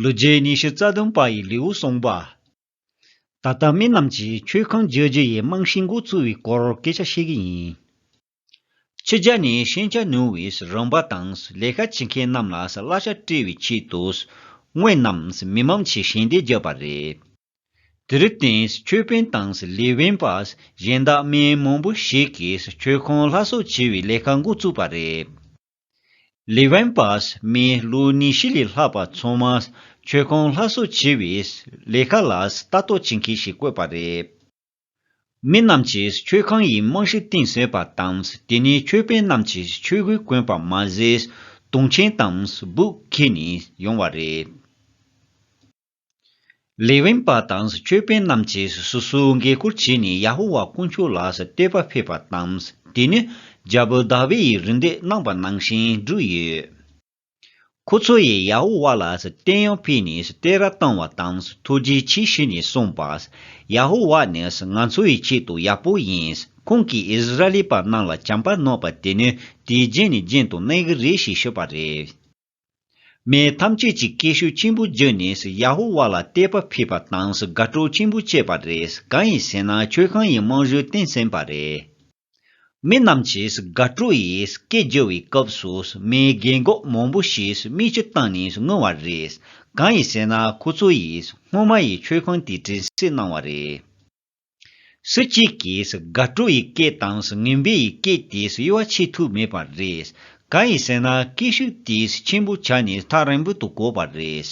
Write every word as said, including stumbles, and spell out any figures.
ལོ་རྒྱུས་ཉི་ཤུ་རྩ་བདུན་པ་ཡི་ལེའུ་གསུངས་པ། ད་ལྟ་མི་རྣམས་ཀྱིས་མཆོད་ཁང་བརྒྱུད་རྒྱུ་ཡི་རྨང་གཞི་འགོ་བཙུགས་པའི་སྐོར་སྐད་ཆ་བཤད་ཀྱི་ཡིན། ཕྱི་རྒྱལ་ནས་ཤེས་བྱ་ནོར་བུས་རིམ་པ་དང་ལས་ཀ་བྱེད་མཁན་རྣམས་ལ་གླ་ཆ་སྤྲད་པའི་ཆེད་དུ། དངོས་རྣམས་མི་མང་ཆེ་ཞལ་འདེབས་བརྒྱབ་པ་རེད། དེར་བརྟེན་ཆོས་དཔོན་དང་ལེ་ཝན་པ་གཞན་དག་མི་མང་པོ་ཞིག་གིས་མཆོད་ཁང་སླར་གསོ་བྱེད་པའི་ལས་ཀ་འགོ་བཙུགས་པ་རེད། ལེ་ཝན་པ་མི་ལོ་ཉི་ཤུ་ལས་ལྷག་པ་ཚང་མ་མཆོད་ཁང་སླར་གསོ་བྱེད་པའི་ལས་ཀ་ལ་ལྟ་རྟོག་བྱེད་མཁན་ཞིག་བསྐོས་པ་རེད། མི་རྣམས་ཀྱིས་མཆོད་ཁང་ཡི་རྨང་གཞི་བཏིང་ཟིན་པ་དང་། དེ་ནས་ཆོས་དཔོན་རྣམས་ཀྱིས་ཆོས་གོས་གོན་པ་མ་ཟད། དུང་ཆེན་དང་སྦུག་འཁྱེར་ནས་ཡོང་བ་རེད། ལེ་ཝན་པ་དང་ཆོས་དཔོན་རྣམས་ཀྱིས་སོ་སོའི་འགན་ཁུར་བྱས་ནས་ཡ་ཧོ་ཝཱ་དཀོན་མཆོག་ལ་བསྟོད་པ་ཕུལ་བ་དང་། དེ་ནི་རྒྱལ་པོ་དཱ་བིད་ཡིས་རེ་འདུན་གནང་བ་ནང་བཞིན་བསྒྲུབས་ཡོད། ཁོ་ཚོ་ཡིས་ཡ་ཧོ་ཝཱ་ལ་བསྟོད་དབྱངས་ཕུལ་ནས་བསྟོད་ར་བཏང་བ་དང་། ཐུགས་རྗེ་ཆེ་ཞུས་ནས་གསུངས་པ། ཡ་ཧོ་ཝཱ་ནི་ང་ཚོ་ཡི་ཆེད་དུ་ཡག་པོ་ཡིན། ཁོང་གིས་ཨིསི་ར་ཨེལ་པ་རྣམས་ལ་བྱམས་པ་གནང་བ་དེ་ནི་དུས་རྒྱུན་ནས་རྒྱུན་དུ་གནས་ཀྱི་རེད་ཞེས་ཞུས་པ་རེད། མི་ཐམས་ཅད་ཀྱིས་སྐད་ཤུགས་ཆེན་པོ་བརྒྱབ་ནས་ཡ་ཧོ་ཝཱ་ལ་བསྟོད་པ་ཕུལ་བ་དང་དགའ་སྤྲོ་ཆེན་པོ་བྱས་པ་རེད། གང་ཡིན་ཟེར་ན་མཆོད་ཁང་ཡི་རྨང་གཞི་བཏིང་ཟིན་པ་རེད། མི་རྣམས་ཀྱིས་དགའ་སྤྲོ་ཡི་སྐད་རྒྱབ་པའི་སྐབས་སུ་མི་རྒན་གོག་མང་པོ་ཞིག་མིག་ཆུ་བཏང་ནས་ངུ་བ་རེད། གང་ཡིན་ཟེར་ན་ཁོ་ཚོ་ཡིས་སྔོན་མ་ཡི་མཆོད་ཁང་དེ་དྲན་གསོ་གནང་བ་རེད། སུ་གཅིག་གིས་དགའ་སྤྲོ་ཡི་སྐད་དང་ངན་པའི་ཡི་སྐད་དེ་དབྱེ་བ་ཕྱེ་ཐུབ་མེད་པ་རེད། གང་ཡིན་ཟེར་ན་སྐད་ཤུགས་དེ་ཆེན་པོ་ཆགས་ནས་ཐག་རིང་པོ་དུ་གོ་བ་རེད།